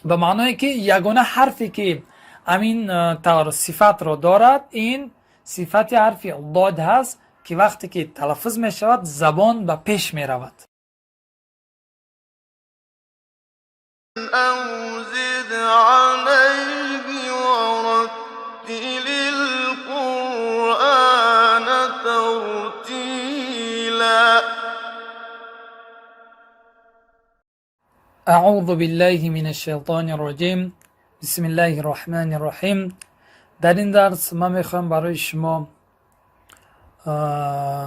Ба маъное ки ягона ҳарфе ки ҳамин тавр сифатро дорад, ин сифати ҳарфи дод ҳаст, ки вақте ки талаффуз мешавад, забон ба пеш меравад. أو زد عليه ورتل القرآن ترتيلا. أعوذ بالله من الشیطان الرجیم. بسم الله الرحمن الرحیم. در این درس من میخواهم برای شما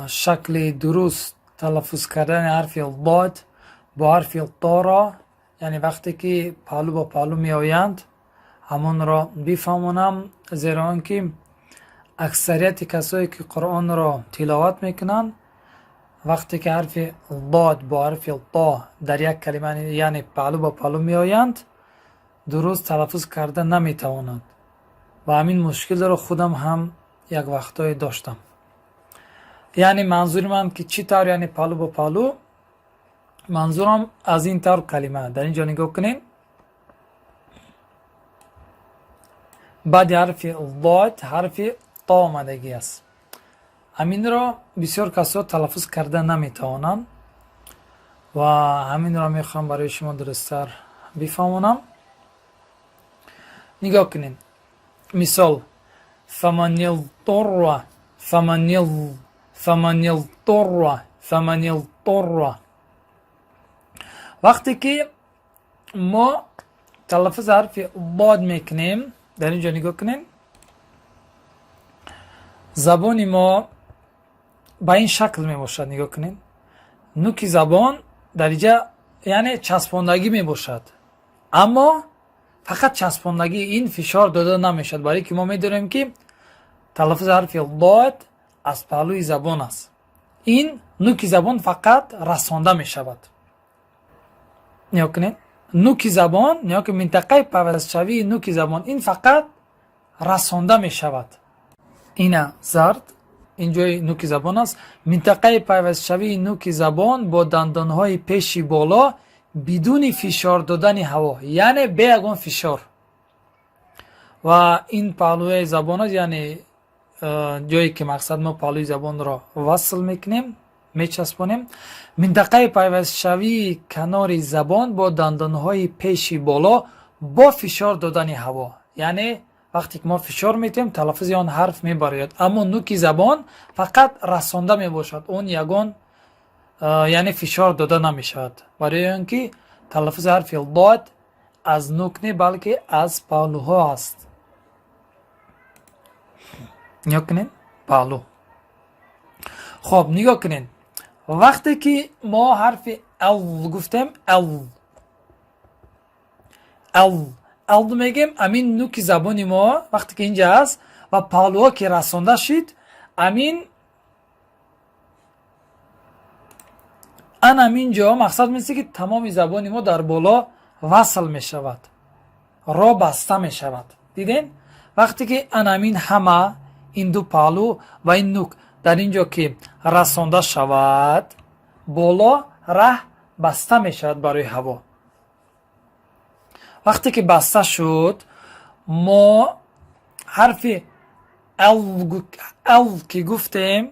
شکل درست تلفظ کردن حرف ضاد با حرف طا را، یعنی وقتی که پهلو با پهلو می آیند، همان را بفهمانم، زیرا آنکه اکثریت کسایی که قرآن را تلاوت میکنند، وقتی که حرف ضاد با حرف طا در یک کلمه، یعنی پهلو با پهلو می آیند، درست تلفظ کرده نمی توانند و همین مشکل را خودم هم یک وقتایی داشتم. یعنی منظور من که چی طور، یعنی پهلو با پهلو، منظورم از این طور کلمه. در اینجا نگاه کنین، بعد حرف ضاد حرف طا آمدگی است. همین را بسیار کسا تلفظ کرده نمیتوانند و همین را میخوام برای شما درستتر بفهمانم. نگاه کنین، مثال: فمن اضطر، فمن فمن اضطر، فمن اضطر. وقتی که ما تلفظ حرف ضاد میکنیم، در اینجا نگاه کنین، زبان ما به این شکل می باشد. نگاه کنین، نوک زبان در اینجا یعنی چسباندگی می باشد، اما فقط چسباندگی، این فشار داده نمیشد، برای که ما میدونیم که تلفظ حرف ضاد از پهلوی زبان است. این نوک زبان فقط رسانده می شود. نگاه کنین، نوک زبان، نگاه که منطقه پیوستشوی نوک زبان، این فقط رسانده می شود. اینا زرد اینجای نوک زبان است. منطقه پیوستشوی نوک زبان با دندانهای پیش بالا بدون فشار دادن هوا، یعنی به یگان فشار. و این پهلوی زبان است، یعنی جایی که مقصد ما پهلوی زبان را وصل میکنیم، میچسبانیم. منطقه پیوستشوی کنار زبان با دندانهای پیش بالا با فشار دادن هوا، یعنی وقتی که ما فشار میتیم، تلفظ آن حرف میبراید، اما نوک زبان فقط رسانده میباشد، اون یگان یعنی فشار داده نمیشود، برای اینکه تلفظ حرف ضاد از نوک نه، بلکه از پهلوها است. نگاه کنین، پهلو. خب، نگاه کنین، وقتی که ما حرف ال گفتیم، ال ال ال میگیم، امین نوک زبان ما وقتی که اینجا است و پهلوها که رسانده شد، امین ان همینجا مقصد میشه که تمام زبان ما در بالا وصل می شود، را بسته می شود. دیدین؟ وقتی که ان همین همه این دو پهلو و این نوک در اینجا که رسانده شود، بالا ره بسته می شود برای هوا. وقتی که بسته شد، ما حرف ال ال که گفتیم،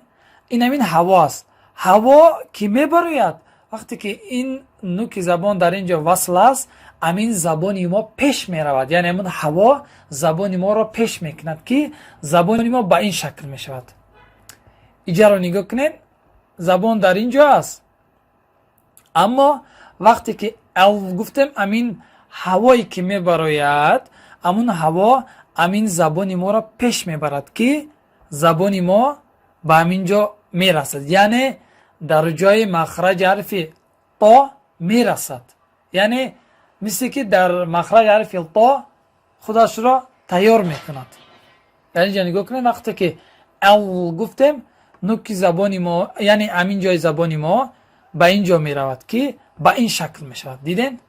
این همین هوا است. هوا که میبروید، وقتی که این نوک زبان در اینجا وصل است، همین زبان ما پیش میرود، یعنی همون هوا زبان ما را پیش میکند که زبان ما به این شکل میشود. اینجا رو نگاه کنید، زبان در اینجا است، اما وقتی که ال گفتیم، همین هوایی که میبراید، همون هوا همین زبان ما را پیش میبرد که زبان ما به همینجا میرسد، یعنی در جای مخرج حرف طا میرسد، یعنی مثل که در مخرج حرف طا خودش را تیار میکند. در اینجا نگاه کنید، وقتی که ال گفتیم، نوک زبان ما، یعنی همین جای زبان ما به اینجا میرود که به این شکل میشود. دیدین؟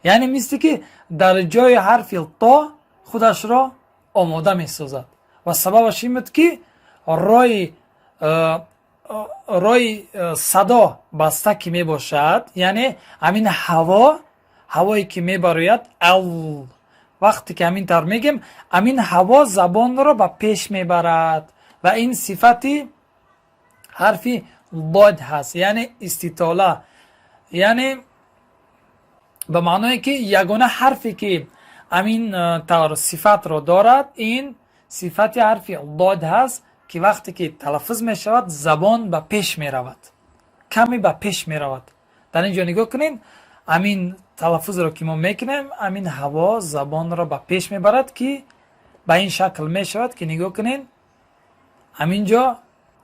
یعنی مثل که در جای حرف طا خودش را آماده میسازد و سببش این بود که رای صدا بسته که می باشد، یعنی همین هوا Ҳавое ки мебарояд, ал, вақте ки ҳамин тавр мегем, ҳамин ҳаво забонро ба пеш мебарад ва ин сифати ҳарфи дод ҳаст, яъне иститола, яъне ба маъное ки ягона ҳарфе ки ҳамин тавр сифатро дорад, ин сифати ҳарфи дод ҳаст, ки вақте ки талаффуз мешавад, забон ба пеш меравад, каме ба пеш меравад. Дар ин ҷо нигоҳ кунед, ҳамин талаффузро ки мо мекунем, ҳамин ҳаво забонро ба пеш мебарад, ки ба ин шакл мешавад, ки нигоҳ кунед, ҳамин ҷо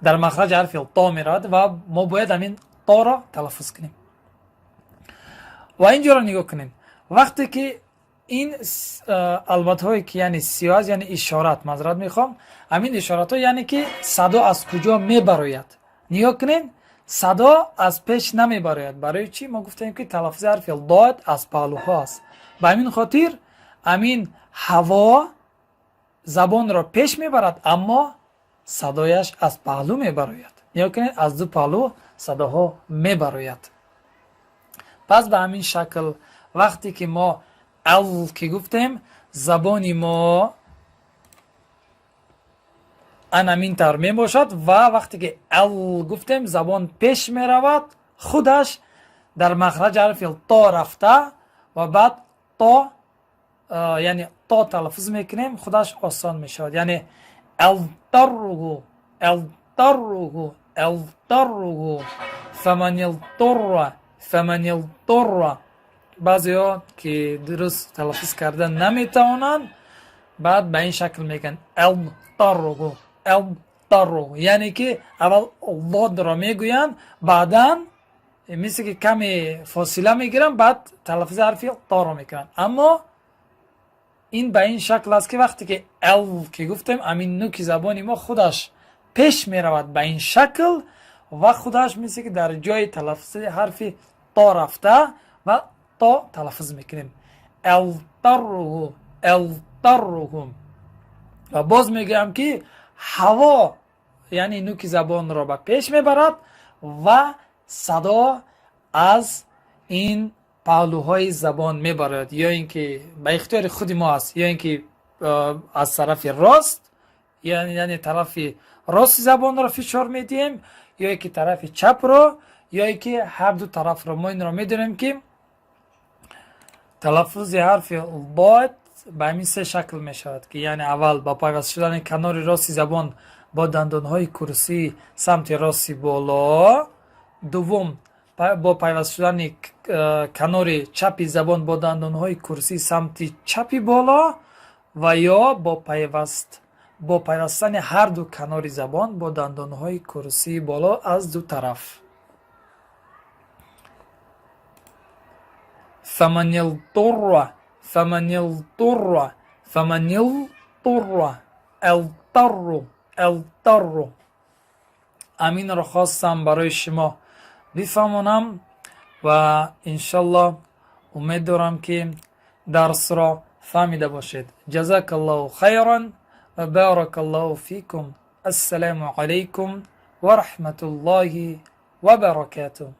дар махраҷ ҳарфи то меравад ва мо бояд ҳамин торо талаффуз кунем. Ва ин ҷоро нигоҳ кунед, вақте ки ин албатҳое ки, яъне сиёҳ аст, яъне ишорат, маъзарат мехоҳам, ҳамин ишоратҳо, яъне ки садо аз куҷо мебарояд. Нигоҳ кунед, садо аз пеш намебарояд. Барои чӣ? Мо гуфтем, ки талаффузи ҳарфи дод аз паҳлӯҳо аст. Ба ҳамин хотир ҳамин ҳаво забонро пеш мебарад, аммо садояш аз паҳлӯ мебарояд. Нигоҳ кунед, аз ду паҳлӯ садоҳо мебарояд. Пас ба ҳамин шакл, вақте ки мо ал ки гуфтем, забони мо ан ҳамин тавр мебошад ва вақте ки ал гуфтем, забон пеш меравад, худаш дар махраҷ ҳарфи то рафта ва баъд то, яъне то талаффуз мекунем, худаш осон мешавад, яъне алтарруҳу, алтарруҳу, алтарруҳу, фаманилтурра, фаманилтурра. Баъзеҳо ки дуруст талаффуз карда наметавонанд, баъд ба ин шакл мегӯянд: элтарруҳу, элтарруҳу, яъне ки аввал лодро мегӯянд, баъдан мисле ки каме фосила мегиранд, баъд талаффузи ҳарфи торо мекунанд. Аммо ин ба ин шакл аст, ки вақте ки эл ки гуфтем, ҳамин нуки забони мо худаш пеш меравад ба ин шакл ва худаш мисле ки дар ҷои талаффузи ҳарфи то рафта ва то талаффуз мекунем: элтарруҳу, элтарруҳу. Ва боз мегӯям, ки ҳаво, яъне нуки забонро ба пеш мебарад ва садо аз ин паҳлӯҳои забон мебарояд, ё ин ки ба ихтиёри худи мо аст, ё ин ки аз тарафи рост, яъне тарафи рости забонро фишор медиҳем, ё ин ки тарафи чапро, ё ин ки ҳарду тарафро. Мо инро медонем, ки талаффузи ҳарфи дод ба ҳамин се шакл мешавад, ки яъне аввал ба пайваст шудани канори рости забон бо дандонҳои курсии самти рости боло, дуввум бо пайваст шудани канори чапи забон бо дандонҳои курсии самти чапи боло ва ё бо пайвастани ҳарду канори забон бо дандонҳои курсии боло аз ду тараф. Фаманилтурра, фаманилтурра, фаманилтурра, элтарру, элтарру. Аминро хостам барои шумо бифаҳмонам ва иншаллоҳ умед дорам, ки дарсро фаҳмида бошед. Ҷазакаллоҳу хайран ва баракаллоҳу фикум. Ассалому алайкум ва раҳматуллоҳи ва баракатуҳ.